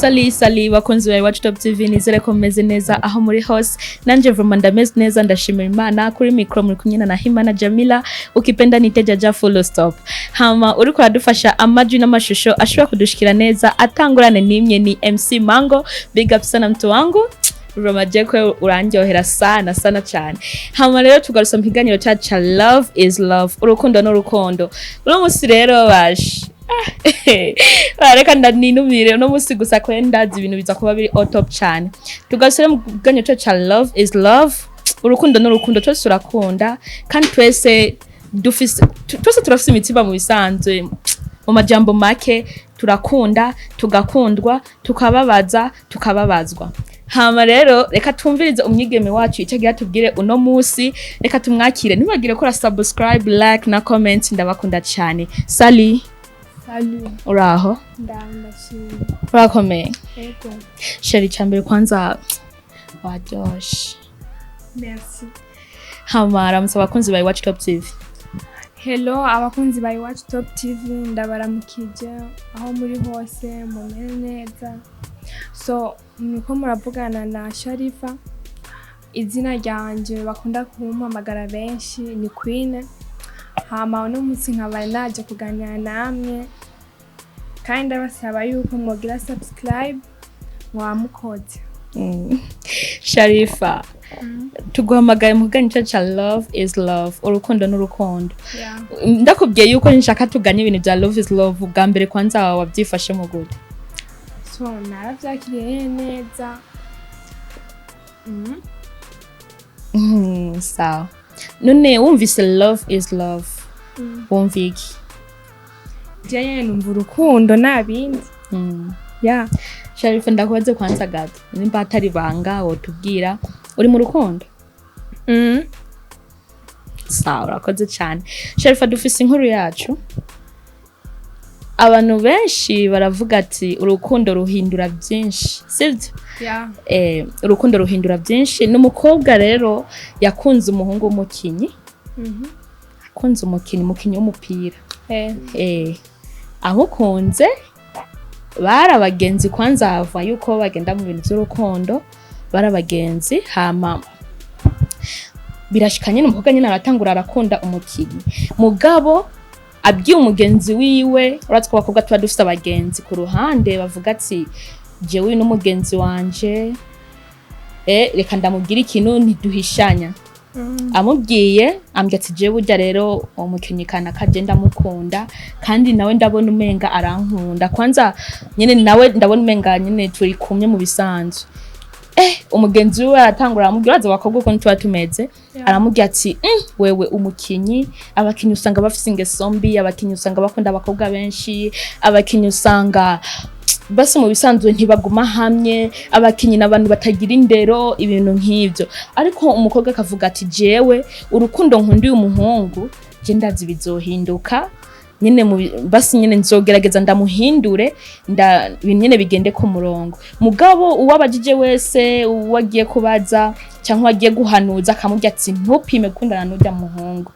Salut, salut bakunzi ba Iwacu Top TV, nizere ko mumeze neza aho muri hose. Nanje vraiment ndameze neza, ndashimira Imana. Kuri micro muri kumwe na Nahimana Jamila, ukipenda niite Jaja full stop. Hama uriko aradufasha amajwi n'amashusho ashobora kudushikira neza atangurane nimwe ni MC Mango. Big up sana mtu wangu. Romajekwe, urandyohera sana sana cyane. Hama rero tugarutse mu kiganiro cyacu ca Love is Love, urukundo n'urukundo. Uno musi rero bash reka ndaninumire uno musi gusa ko ndazi ibintu biza kuba biri au top cyane. Tugarutse rero mu kiganiro cyacu ca Love is Love, urukundo n'urukundo. Twese turakunda kandi twese dufise, twese turafise imitima mu bisanzwe. Mu majambo make, turakunda, tugakundwa, tukababaza, tukababazwa. Hama rero reka tumvirize umwigeme wacu icyo agira tubwire uno musi. Reka tumwakire. Ntibagire kora subscribe, like na comment. Ndabakunda cyane. Salut. Salut. Uraho? Ndashimye. Urakomeye? Ego. Chérie, cyambere kwanza waryoshe. Merci. Hama ramutse abakunzi ba Iwacu Top TV. Hello abakunzi ba Iwacu Top TV, ndabaramukije aho muri hose, mumere neza. So niko muravugana na Sharifa. Izina ryanje bakunda kumpamagara benshi ni Queen. Hama uno munsi nkaba naje kuganira namwe kandi ndabasaba yuko mwogira subscribe, mwamukoze. Sharifa, tuguhamagaye mu kiganiro cyacu ca Love is Love, urukundo n'urukundo. Ndakubwiye yuko nshaka tuganye ibintu bya Love is Love, bwa mbere kwanza wabyifashe mu gute? So naravyakiriye neza. Sawa. None wumvise Love is Love, wumva iki? Je nyene numva urukundo, nta bindi. Ya. Sharifa, ndakubaze kwanza gato, nimba atari banga wotubwira, uri mu rukundo? Mm. Sawa, urakoze cyane. Sharifa, dufise inkuru yacu. Abantu benshi baravuga ati urukundo ruhindura byinshi, sibyo? Ya. Urukundo ruhindura byinshi. Ni umukobwa rero yakunze umuhungu w'umukinyi. Akunze umukinyi w'umupira. Amukunze bari abagenzi kwanza, hava yuko bagenda mu bintu by'urukundo bari abagenzi. Hama birashika nyine umukobwa nyine aratangura arakunda umukinyi, mugabo abwiye umugenzi wiwe. Uratse ko abakobwa tuba dufite abagenzi ku ruhande bavuga ati jewe uyu n'umugenzi wanje, reka ndamubwira ikintu ntiduhishanya. Amubwiye, ambwira ati jewe burya rero uwo mukinyi kanaka je ndamukunda, kandi nawe ndabona umenga arankunda. Kwanza nyene nawe ndabona umenga nyene turi kumwe mu bisanzwe. Umugenzi wiwe aratangura aramubwira, urazi abakobwa ukuntu tuba tumeze. Aramubwira ati wewe umukinyi, abakinyi usanga bafise ingeso mbi, abakinyi usanga bakunda abakobwa benshi, abakinyi usanga basi mu bisanzwe ntibaguma hamwe, abakinyi n'abantu batagira indero, ibintu nk'ivyo. Ariko umukobwa akavuga ati jewe urukundo nkunda uyu muhungu, je ndazi bizohinduka nyene, basi nyene nzogerageza ndamuhindure, nda ibintu nyene bigende ku murongo. Mugabo uwo abajije wese, uwo agiye kubaza cyangwa agiye guhanuza, akamubwira ati ntupime gukundana n'urya muhungu.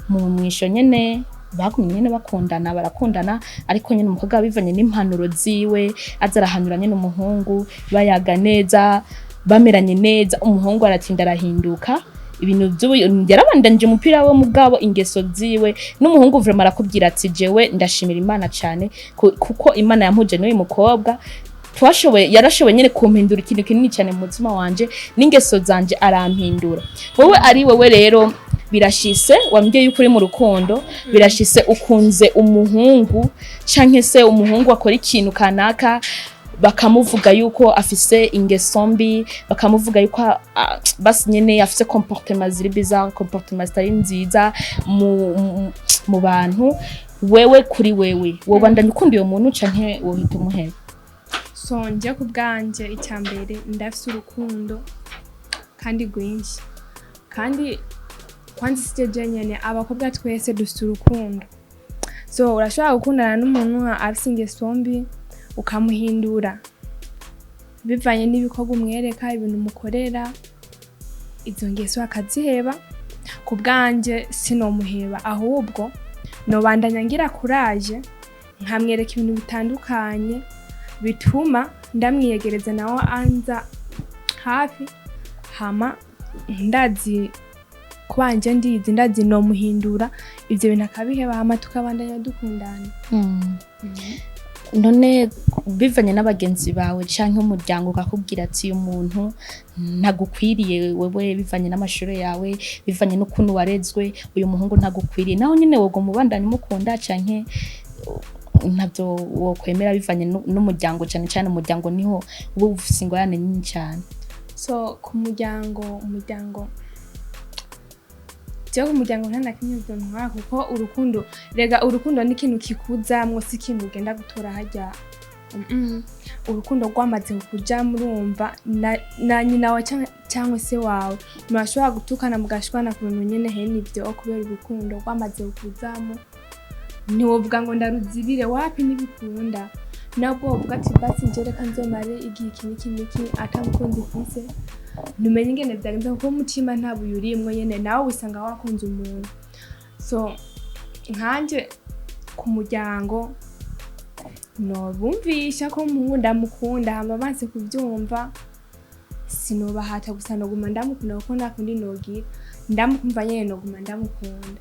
Mu mwisho nyene bagumye nyene bakundana, barakundana. Ariko nyene umukobwa bivanye n'impanuro ziwe, aza arahanura nyene umuhungu, bayaga neza, bameranye neza, umuhungu aratinda arahinduka. Ibintu by'ubu yarabandanije umupira we, mugabo ingeso ziwe n'umuhungu vraiment arakubwira ati jewe ndashimira Imana cyane kuko Imana yampuje n'uyu mukobwa, twashoboye, yarashoboye nyine kumpindura ikintu kinini cyane mu mutima wanje n'ingeso zanje arampindura. Wowe ari wowe rero, birashise wambwiye yuko uri mu rukundo, birashise ukunze umuhungu canke se umuhungu akora ikintu kanaka, bakamuvuga yuko afise ingeso mbi, bakamuvuga yuko basi nyene afise comportement ziri bizarre, comportement zitari nziza mu bantu. Wewe kuri wewe, wobandanya ukunda uyo muntu canke wohita umuheba? So njye ku bwanjye, icya mbere ndafise urukundo kandi rwinshi, kandi kwanza si je nyene, abakobwa twese dufise urukundo. So urashobora gukundana n'umuntu afise ingeso mbi, ukamuhindura bivanye n'ibikorwa umwereka, ibintu umukorera, izo ngeso akaziheba. Ku bwanjye sinomuheba, ahubwo nobandanya ngira courage, nkamwereka ibintu bitandukanye bituma Ndamwiyegereza nawe anza hafi, hama ndazi kubanje ndizi, ndazi nomuhindura ivyo bintu akabiheba, hama tukabandanya dukundana. None bivanye n'abagenzi bawe canke umuryango ukakubwira ati uyu muntu ntagukwiriye wewe, bivanye n'amashuri yawe, bivanye n'ukuntu warezwe, uyu muhungu ntagukwiriye, naho nyine wogo mubandanya umukunda canke ntabyo wokwemera bivanye n'umuryango? Cane cane umuryango niho uba ufise ingorane nyinshi cane. So ku muryango, umuryango, jewe ku muryango nta na kimwe vyontwara, kuko urukundo, rega urukundo ni ikintu kikuzamwo, si ikintu ugenda gutora harya. Urukundo rwamaze kukujamwo, urumva na nyina wawe canke se wawe murashobora gutukana mugashwana ku bintu nyene hene ivyo, kubera urukundo rwamaze kukuzamwo ntiwovuga ngo ndaruzibire, wapi, ntibikunda. Nabwo wovuga ati basi nje reka nzomare igihe iki n'iki n'iki ata mukunzi mfise, ntumenye ingene vyagenze, kuko umutima nta buye urimwo nyene, nawe wisanga wakunze umuntu. So nkanje ku muryango nobumvisha ko umuhungu ndamukunda, hama banse kuvyumva sinobahata, gusa noguma ndamukunda kuko nta kundi nogira, ndamukumva nyene noguma ndamukunda.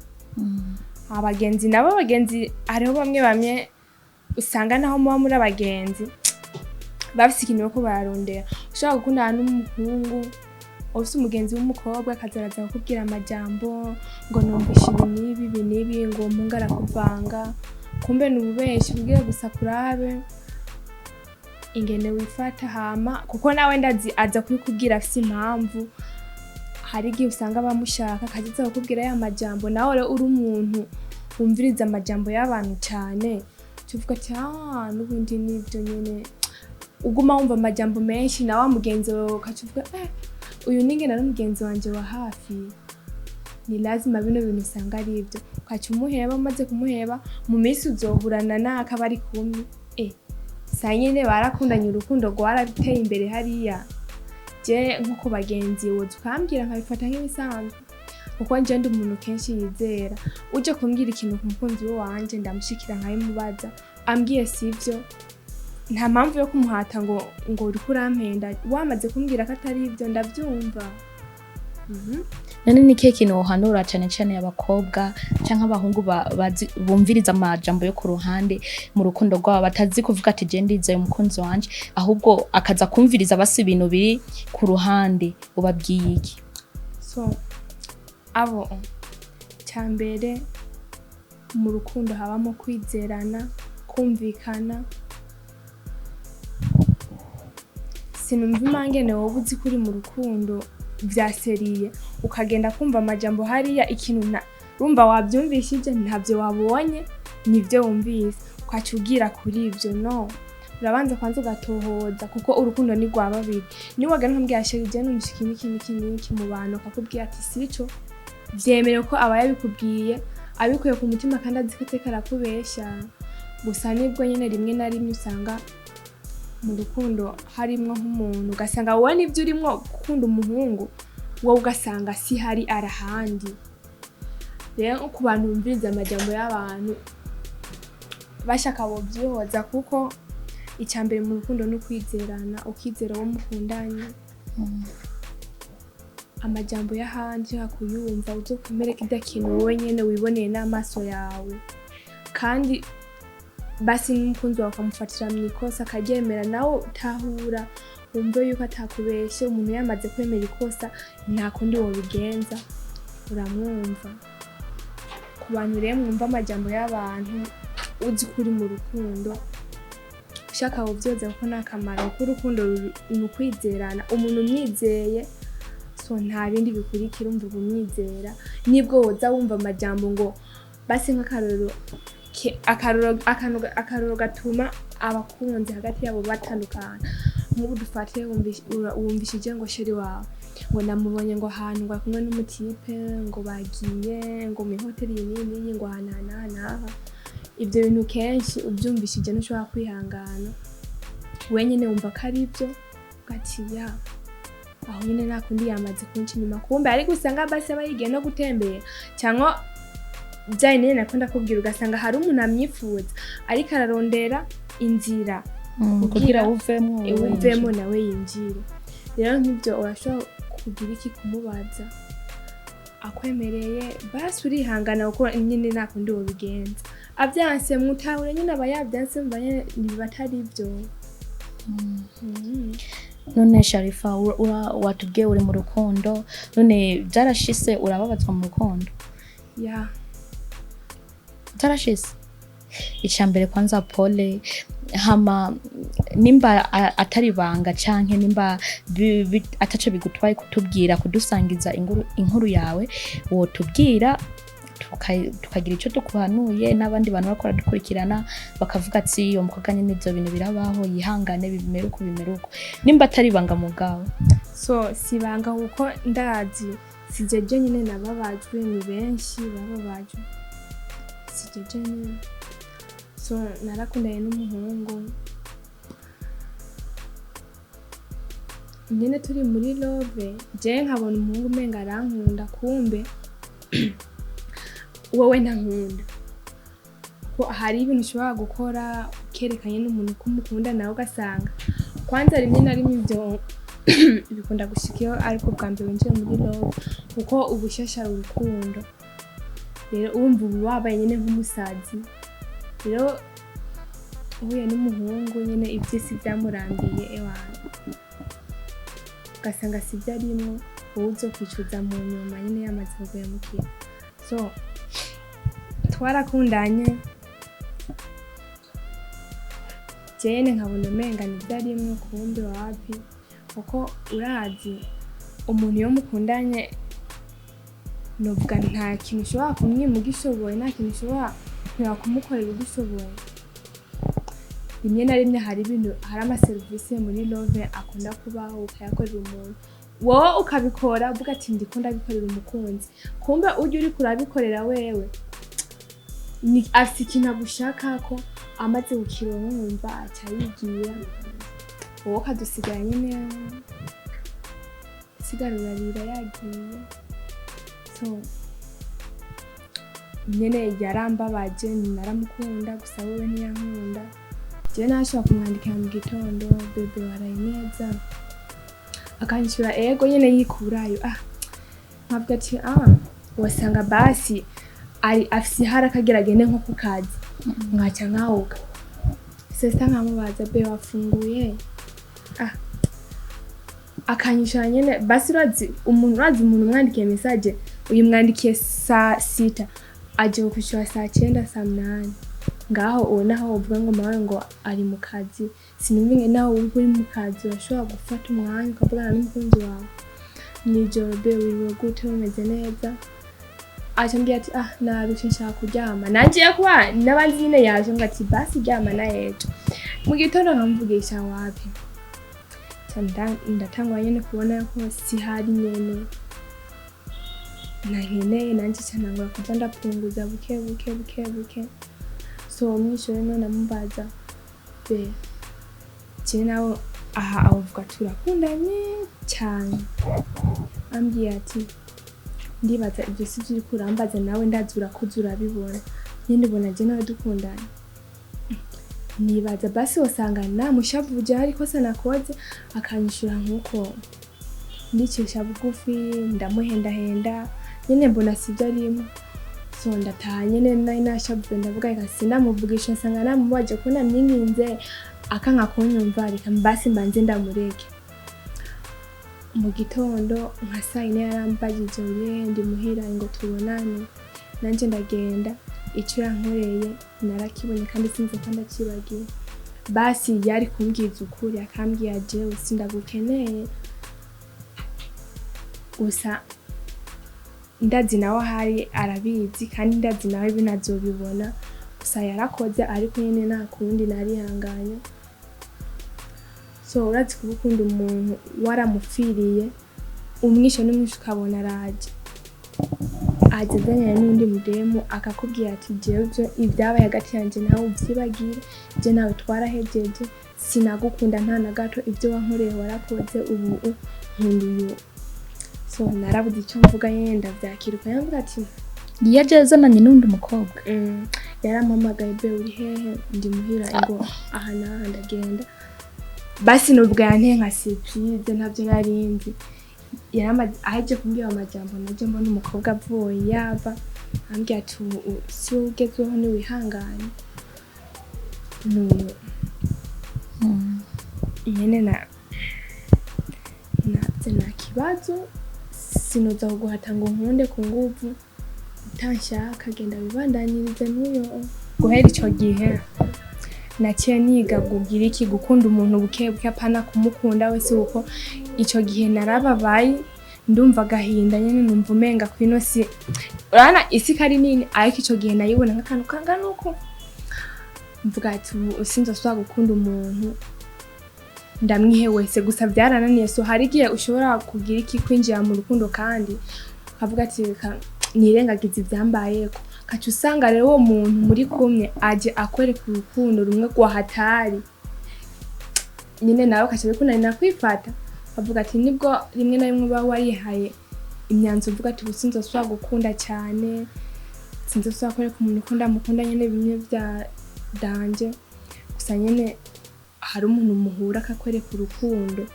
Abagenzi nabo, abagenzi hariho bamwe bamwe usanga naho muba muri abagenzi bafise ikintu bariko bararondera. Ushobora gukundana n'umuhungu ufise umugenzi w'umukobwa, akaza araza kukubwira amajambo ngo numvishe ibi n'ibi, ibi n'ibi, ngo uwo muhungu arakuvanga, kumbe ni ububeshi kugira gusa kurabe ingene wifata. Hama kuko nawe ndazi aza kubikubwira afise impamvu. Hari igihe usanga bamushaka, akaza kukubwira ya majambo, nawe rero uri umuntu wumviriza amajambo y'abantu cane, tuvuga ati ah, n'ubundi nibyo nyene. Uguma wumva amajambo menshi, nawe wa mugenzi wawe ukaca uvuga uyu ningene ari umugenzi wanje wa hafi, ni lazima bino bintu usanga ari ibyo, ukaca umuheba. Umaze kumuheba, mu minsi uzohurana naka bari kumwe, saa nyene barakundanye, urukundo rwarateye imbere hariya. Je nko ku bagenzi woza ukambwira nkabifata nk'ibisanzwe, kuko nje ndi umuntu kenshi yizera. Uje kumbwira ikintu ku mukunzi we wanje, ndamushikira nkabimubaza, ambwiye sivyo, nta mpamvu yo kumuhata ngo uriko urampenda, wamaze kumbwira ko atari ibyo, ndabyumva. None ni kihe kintu wohanura cane cane abakobwa canke abahungu bumviriza amajambo yo ku ruhande mu rukundo rwabo, batazi kuvuga ati je ndizeye umukunzi wanje, ahubwo akaza kumviriza basi ibintu biri ku ruhande, ubabwiye iki? So abo, cyambere mu rukundo habamo kwizerana, kumvikana. Sinumva impangene wowe uzi ko uri mu rukundo vya sérieux, ukagenda kumva amajambo hariya, ikintu na urumva wabyumvishije, ntabyo wabonye, nibyo wumvise, ukaca ugira kuri ibyo. No urabanza kwanza ugatohoza, kuko urukundo ni rwa babiri. Niba wagana ukambwira chéri je numvise iki n'iki n'iki n'iki mu bantu, akakubwira ati sico, vyemerewe ko aba yabikubwiye abikuye ku mutima kandi azi ko ateka arakubesha. Gusa nibwo nyene rimwe na rimwe usanga mu rukundo harimwo nk'umuntu, ugasanga wowe nibyo urimwo gukunda umuhungu, wowe ugasanga si hari arahandi. Rero ku bantu bumviriza amajambo y'abantu, bashaka bovyihoza, kuko icya mbere mu rukundo ni ukwizerana, ukizera uwo mukundanye. Amajambo y'ahandi ushaka kuyumva, uzokwemere kirya kintu wowe nyene wiboneye n'amaso yawe. Kandi basi n'umukunzi wawe ukamufatira mu ikosa akaryemera, nawe utahura wumve yuko atakubeshe. Umuntu yamaze kwemera ikosa, nta kundi wobigenza, uramwumva. Ku bantu rero mwumva amajambo y'abantu uzi ko uri mu rukundo, ushaka wovyoza, kuko ni akamaro, kuko urukundo ni ukwizerana. Umuntu umwizeye, so nta bindi bikurikira, umva umwizera, nibwo woza wumva amajambo ngo basi nk'akarorero akarorero gatuma abakunzi hagati yabo batandukana. Nk'ubu dufate wumvishije ngo chéri wawe ngo namubonye ngo ahantu ngo ari kumwe n'umutipe, ngo bagiye ngo mu ihoteli iyi n'iyi n'iyi, ngo aha n'aha n'aha n'aha. Ibyo bintu kenshi ubyumvishije ntushobora kwihangana, wenyine wumva ko ari byo, ugati ya aho nyine nta kundi, yamaze kunca inyuma. Kumbe ariko usanga basi aba yigiye no gutembera, cyangwa bya nyine nakunda kubwira, ugasanga hari umuntu amyifuza ariko ararondera inzira. Kugira uvemo. Uvemo nawe yinjire. Rero nk'ibyo urashobora kugira iki kumubaza akwemereye, basi urihangana, kuko nyine nta kundi wobigenza. Avyanse mutahure nyine, aba yavyanse, mva nyene biba atari ibyo. None Sharifa, watubwiye uri mu rukundo, none byarashise urababazwa mu rukundo? Ya. Byarashise. Icya mbere kwanza, pole. Hama nimba atari ibanga canke nimba ataco bigutwaye kutubwira, kudusangiza inkuru yawe, wotubwira tukagira ico dukuhanuye, n'abandi bantu bakora dukurikirana bakavuga ati: "Uyo mukobwa nyene ivyo bintu birabaho, yihangane, bimere uko bimere uko." Nimba atari ibanga mugabo. So sibanga, kuko ndazi sije jenyine nababajwe, ni benshi bababajwe, sije jenyine. So narakundanye n'umuhungu nyene turi muri love, je nkabona umuhungu umenga arankunda, kumbe wowe ntankunda. Ko hari ibintu ushobora gukora ukerekanye n'umuntu ko umukunda, nawe ugasanga kwanza rimwe na rimwe ibyo bikunda gushika iyo ariko bwa mbere winjiye muri love, kuko uba ushashara urukundo. Rero urumva ubu wabaye nyine nk'umusazi. Rero uhuye n'umuhungu nyine iby'isi byamurambiye, ewana, ugasanga si byo arimwo, wowe uzokwicuza mu nyuma nyine yamaze kuguhemukira. So twarakundanye, jene nkabona umenga nibyo arimwo, kumbe wapi. Kuko urazi umuntu iyo mukundanye, novuga nta kintu ushobora kumwima ugishoboye, nta kintu ushobora kureba kumukorera ugishoboye. Rimwe na rimwe hari ibintu, hari amaserivisi muri love akunda kubaho, ukayakorera umuntu, wowe ukabikora uvuga ati: "Ndiko ndabikorera umukunzi." Kumbe ujya uriko urabikorera wewe ni afise ikintu agushakako, amaze kukironka wumva aca yigira, wowe ukadusigara nyene, usigara urarira yagiye. So nyene yarambabaje, naramukunda gusa wewe ntiyankunda. Jewe nashobora kumwandikira mu gitondo: "Bébé, waraye neza?" Akanyishura ego nyene yikurayo. Ah, nkavuga ati: "Ah, wasanga basi ari afise ihara akagira agende nko ku kazi." Nkaca nkawuka sesta, nkamubaza: "Be, wafunguye?" Ah, akanyishura nyene basi. Urazi umuntu umwandikiye message, uyimwandikiye saa 6, aje kukwishura saa 9, saa 8. Ngaho uwo naho uvuga ngo mawe ngo ari mu kazi, sinumva ingene naho uba uri mu kazi urashobora gufata umwanya ukavugana n'umukunzi wawe mw'ijoro: "Be, wiriwe gute? Umeze neza?" Aca ambwira ati: "Ah, narushe, nshaka kuryama." Nanje kuba n'abandi nyine yaje ngo ati: "Basi ryama na ejo mu gitondo." Nkamuvugisha wapi. Ca ndatangura nyene kubona ko sihari nyene ntankeneye, nanje ca ntangura kuza ndapunguza buke buke buke buke. So mw'ijoro rero namubaza: "Be, je nawe aha avuga turakundanye cyane?" Ambwiye ati: "Ndibaza ibyo si byo uriko urambaza, nawe ndazi urakuze urabibona nyine, ubona je nawe dukundanye." Nibaza basi wasanga namushavuje, hari ikosa nakoze. Akanyishura nkuko, ndicisha bugufi, ndamuhendahenda nyene, mbona sibyo arimo. So ndataha nyene nari nashavuye, ndavuga reka sinamuvugisha, nsanga namubaje ko namwinginze akanka kunyumva, reka basi mbanze ndamureke. Mu gitondo nka saa 4 yarambajije: "Urihe?" "Ndi muhira." "Ngo tubonane." Nanje ndagenda. Icyo yankoreye narakibonye kandi sinzi ko ndakibagiwe. Basi yari kumbwiza ukuri, akambwira: "Jewe sindagukeneye." Gusa ndazi nawe ahari arabizi, kandi ndazi nawe binazobibona. Gusa yarakoze, ariko nyene nta kundi, narihanganye. So urazi kuba ukunda umuntu waramupfiriye, umwishe n'umwishe, ukabona araje azazanye n'undi mudemu, akakubwira ati: "Jewe ivyo ibyabaye hagati yanje nawe uvyibagire, je nawe twarahejeje, sinagukunda nta na gato, ibyo wankoreye warakoze, ubu nkunda uyu." So narabuze icyo mvuga nyene, ndavyakira uko. Yamvuga ati Yaje azananye n'undi mukobwa? Yarampamagaye: "Be, uri hehe?" "Ndi muhira." "Ngo aha n'aha." Ndagenda. Basi nubwo yanteye nka surprise, ntabyo narinzi. Yaramaze aheje kumbwira amajambo, naje mbona umukobwa avuye yava, ambwira ati: "Ubu si wowe ugezweho, niwihangane." Nyene na nabyo nta kibazo, sinoza kuguhata ngo nkunde ku nguvu utanshaka, genda wibandanyirize n'uyo. Guhera ico gihe naciye niga kugira iki, gukunda umuntu buke buke, apana kumukunda wese, kuko ico gihe narababaye, ndumva agahinda nyene, numva umenga kwino si, urabona isi ko ari nini, ariko ico gihe nayibona nk'akantu kangana uko. Mvuga ati: "Ubu sinzosubira gukunda umuntu, ndamwihe wese." Gusa byarananiye. So hari igihe ushobora kugira iki, kwinjira mu rukundo, kandi ukavuga ati: "Reka nirengagize ivyambayeko." Ukaca usanga rero uwo muntu muri kumwe aje akwereka urukundo rumwe rwa hatari nyine, nawe ukaca bikunanira kwifata, ukavuga ati nibwo rimwe na rimwe uba warihaye imyanzuro, uvuga ati: "Ubu sinzosubira gukunda cyane, sinzosubira kwereka umuntu ko ndamukunda nyine bimwe vya danger." Gusa nyine hari umuntu muhura akakwereka urukundo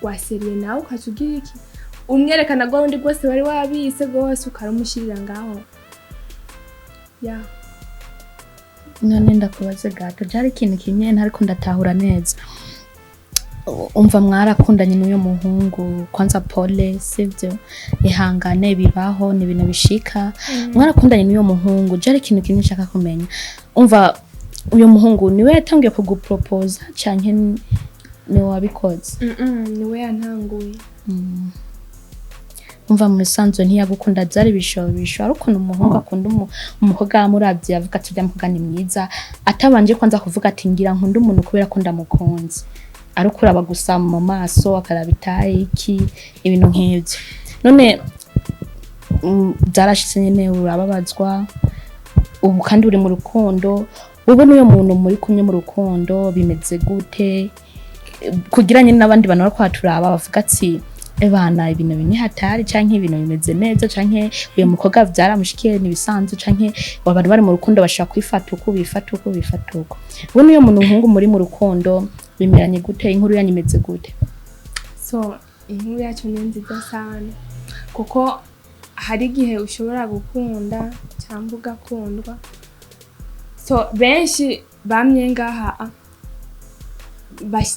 rwa sérieux, nawe ukaca ugira iki, umwerekana rwa rundi rwose wari wabise rwose, ukarumushyirira ngaho ya. None ndakubaze gato, byari ikintu kimwe ntariko ndatahura neza. Umva, mwarakundanye n'uyo muhungu. Kwanza pole, sivyo? Ihangane, bibaho, ni ibintu bishika. Mwarakundanye n'uyo muhungu, byari ikintu kimwe nshaka kumenya. Umva, uyo muhungu niwe yatangiye kuguproposa canke niwe wabikoze? Niwe yantanguye. Umva, mu bisanzwe ntiyagukunda, byari ibishobisho. Ari ukuntu umuhungu akunda umukobwa yamuravye avuga ati: "Urya mukobwa ni mwiza," atabanje kwanza kuvuga ati: "Ngira nkunda umuntu kubera ko ndamukunze." Ari ukuraba gusa mu maso, akaraba itaye iki, ibintu nk'ivyo. None byarashitse nyene urababazwa. Ubu kandi uri mu rukundo, ubu n'uyo muntu muri kumwe mu rukundo bimeze gute? Kugira nyine n'abandi bantu bariko baturaba bavuga ati: "Ebana, ibintu bimwe hatari, canke ibintu bimeze neza, canke uyu mukobwa vyaramushikiye, ntibisanzwe, canke abantu bari mu rukundo bashobora kwifata uku, bifata uku, bifata uku." Ubu n'uyo muntu umuhungu muri mu rukundo bimeranye gute? Inkuru yanyu imeze gute? So inkuru yacu ni nziza sana, kuko hari igihe ushobora gukunda cyangwa ugakundwa. So benshi bamye ngaha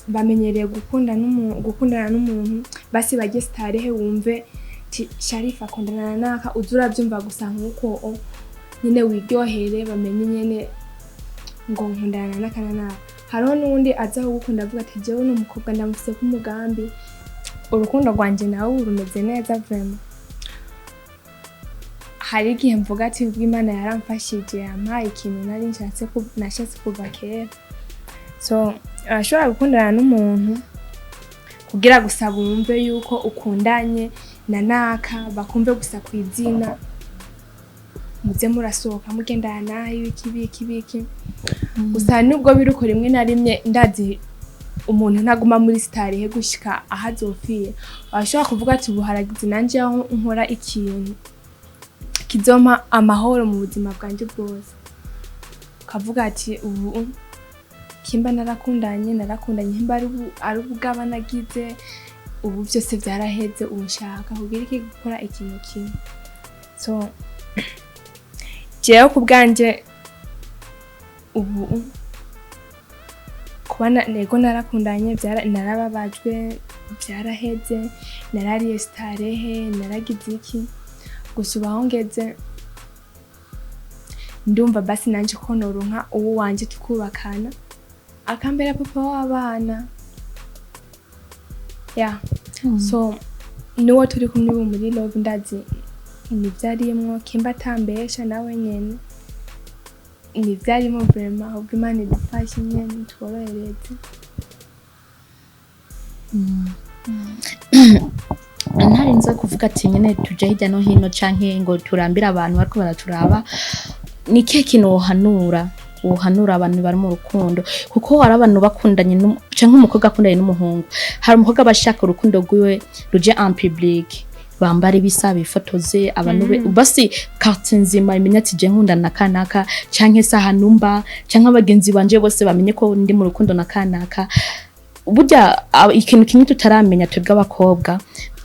bamenyereye gukundana n'umuntu, basi bajye starehe, wumve ti Sharifa akundana na naka, uza urabyumva gusa nk'uko nyine wiryohere, bamenye nyene ngo nkundana na naka na naka. Hariho n'uwundi aza kugukunda avuga ati: "Jewe ni umukobwa ndamufise k'umugambi." Urukundo rwanje nawe ubu rumeze neza vraiment. Hari igihe mvuga ati ubwo Imana yaramfashije, yampaye ikintu nari nshatse, nashatse kuva kera. So urashobora gukundana n'umuntu kugira gusa bumve yuko ukundanye na naka, bakumve gusa ku izina, muze murasohoka, mugendana, ibiki biki biki. Gusa nubwo biri uko, rimwe na rimwe ndazi umuntu ntaguma muri starehe gushika aho azopfira. Washobora kuvuga ati: "Ubu haragize nanje aho nkora ikintu kizompa amahoro mu buzima bwanje bwose." Ukavuga ati: "Ubu kimba narakundanye, narakundanye, himba ari ubugaba nagize, ubu byose byaraheze, ubu nshaka kugira iki, gukora ikintu kimwe." So jewe ku bwanje ubu kuba nego narakundanye, narababajwe, byaraheze, narariye starehe, naragize iki. Gusa ubu aho ngeze ndumva basi nanje ko noronka uwo wanje tukubakana, akambera papa w'abana ya. So n'uwo turi kumwe ubu muri love, ndazi nivyo arimwo, kimba atambesha, nawe nyene nivyo arimo vraiment. Ahubwo Imana idufashe nyene, tworohereze. Ntarinze kuvuga ati nyene tuje hirya no hino canke ngo turambire abantu bariko baraturaba, ni ikihe kintu wohanura abantu bari mu rukundo? Kuko hari abantu bakundanye canke umukobwa akundanye n'umuhungu, hari umukobwa aba ashaka urukundo rwiwe ruje en public. Bambara ibisa, bifotoze abantu basi quartier nzima imenya ati je nkunda na kanaka, canke se ahantu mba, canke abagenzi banje bose bamenye ko ndi mu rukundo na kanaka. Burya ikintu kimwe tutaramenya twebwe abakobwa,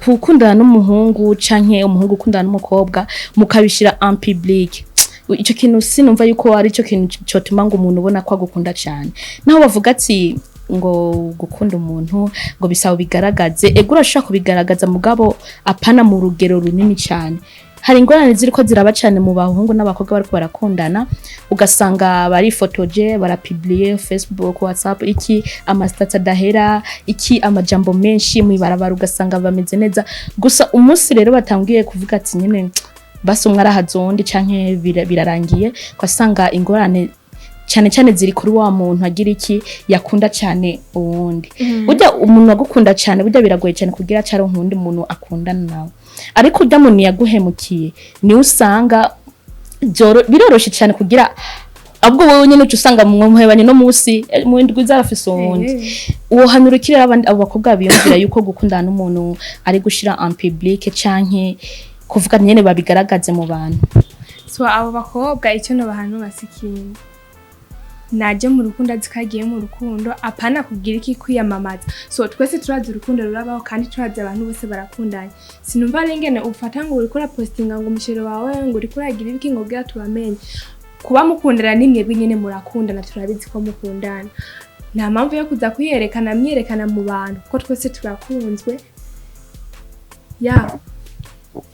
gukundana n'umuhungu canke umuhungu ukundana n'umukobwa mukabishira en public, ico kintu sinumva yuko ari ico kintu cotuma ngo umuntu ubona ko agukunda cane. Naho bavuga ati ngo gukunda umuntu ngo bisaba bigaragaze, ego urashobora kubigaragaza, mugabo apana mu rugero runini cyane. Hari ingorane ziriko ziraba cyane mu bahungu n'abakobwa bariko barakundana, ugasanga barifotoje, barapubliye Facebook, WhatsApp, iki, ama status adahera, iki, amajambo menshi mw'ibarabara, ugasanga bameze neza gusa. Umunsi rero batangiye kuvuga ati nyene basi umwe arahaza uwundi canke birarangiye, ugasanga ingorane cyane cyane ziri kuri wa muntu agira iki, yakunda cyane uwundi. Burya umuntu agukunda cyane, burya biragoye cyane kugira acaronka uwundi muntu akundana nawe, ariko urya muntu yaguhemukiye niwe usanga biroroshe cyane kugira ahubwo wowe nyine uca usanga muhebanye no munsi mu ndwi zarafise uwundi. Uwo hanura ikirere abandi abo bakobwa biyumvira yuko gukundana n'umuntu ari gushira en public canke kuvuga nyene babigaragaze mu bantu? So abo bakobwa icyo nobahanura si ikintu, naje mu rukundo azi ko agiye mu rukundo, apana kugira iki, kwiyamamaza. So twese turazi urukundo rurabaho, kandi turazi abantu bose barakundanye. Sinumva rero ingene ufata ngo uriko urapostinga ngo umu chéri wawe, ngo uriko uragira ibiki, ngo bwira tubamenye. Kuba mukundana ni mwebwe nyene murakundana, turabizi ko mukundana. Nta mpamvu yo kuza kwiyerekana, mwiyerekana mu bantu, kuko twese turakunzwe. Ya,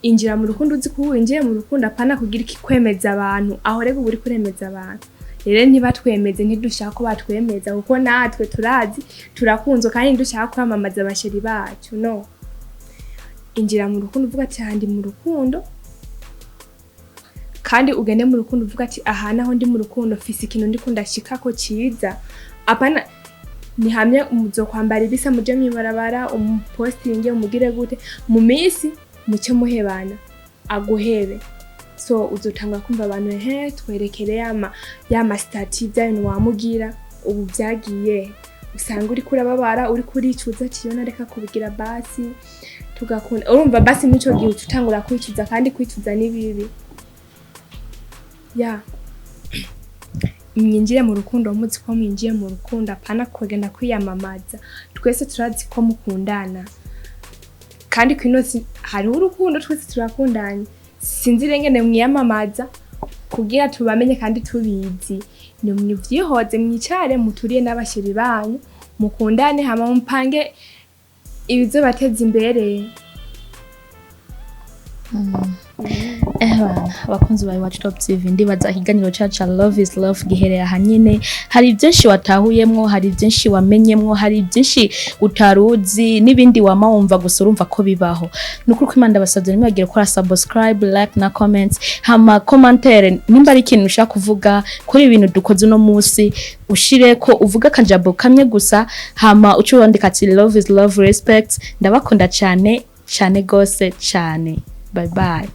injira mu rukundo uzi ko winjiye mu rukundo, apana kugira iki, kwemeza abantu. Aho rero uba uriko uremeza abantu. Rero ntibatwemeze, ntidushaka ko batwemeza, kuko natwe turazi turakunzwe, kandi ntidushaka kwamamaza aba chéri bacu. No injira mu rukundo uvuga ati aha ndi mu rukundo, kandi ugende mu rukundo uvuga ati aha naho ndi mu rukundo, mfise ikintu ndiko ndashikako ciza. Apana ni hamwe muzokwambara ibisa, muje mw'ibarabara, umupostinge, umugire gute, mu minsi muce muhebana, aguhebe. So uzotangura kumva abantu: "He, twerekere yama status, bya bintu wamugira ubu byagiye." Usanga uriko urababara, uriko uricuza ati iyo nareka kubigira basi tugakunda. Urumva basi muri ico gihe uca utangura kwicuza, kandi kwicuza ni bibi. Ya, mwinjire mu rukundo muzi ko mwinjiye mu rukundo, apana kugenda kwiyamamaza. Twese turazi ko mukundana, kandi kwino si hariho urukundo, twese turakundanye. Sinzi rero ingene mwiyamamaza kugira tubamenye kandi tubizi. Ni mwivyihoze, mwicare muturiye n'aba chéri banyu, mukundane, hama mupange ibizobateza imbere. Bana abakunzi ba Iwacu Top TV, ndibaza ikiganiro cacu ca Love is Love gihereye aha nyene. Hari byinshi watahuyemwo, hari byinshi wamenyemwo, hari byinshi utaruzi n'ibindi wama wumva gusa, urumva ko bibaho. Ni ukuri ko Imana, ndabasabye ntimwibagire gukora subscribe, like na comments, hama commentaire nimba ari ikintu ushaka kuvuga kuri ibintu dukoze uno munsi, ushireko uvuga akajambo kamwe gusa, hama uce wandika ati "Love is love, respect". Ndabakunda cyane cyane gose cyane. Bye bye.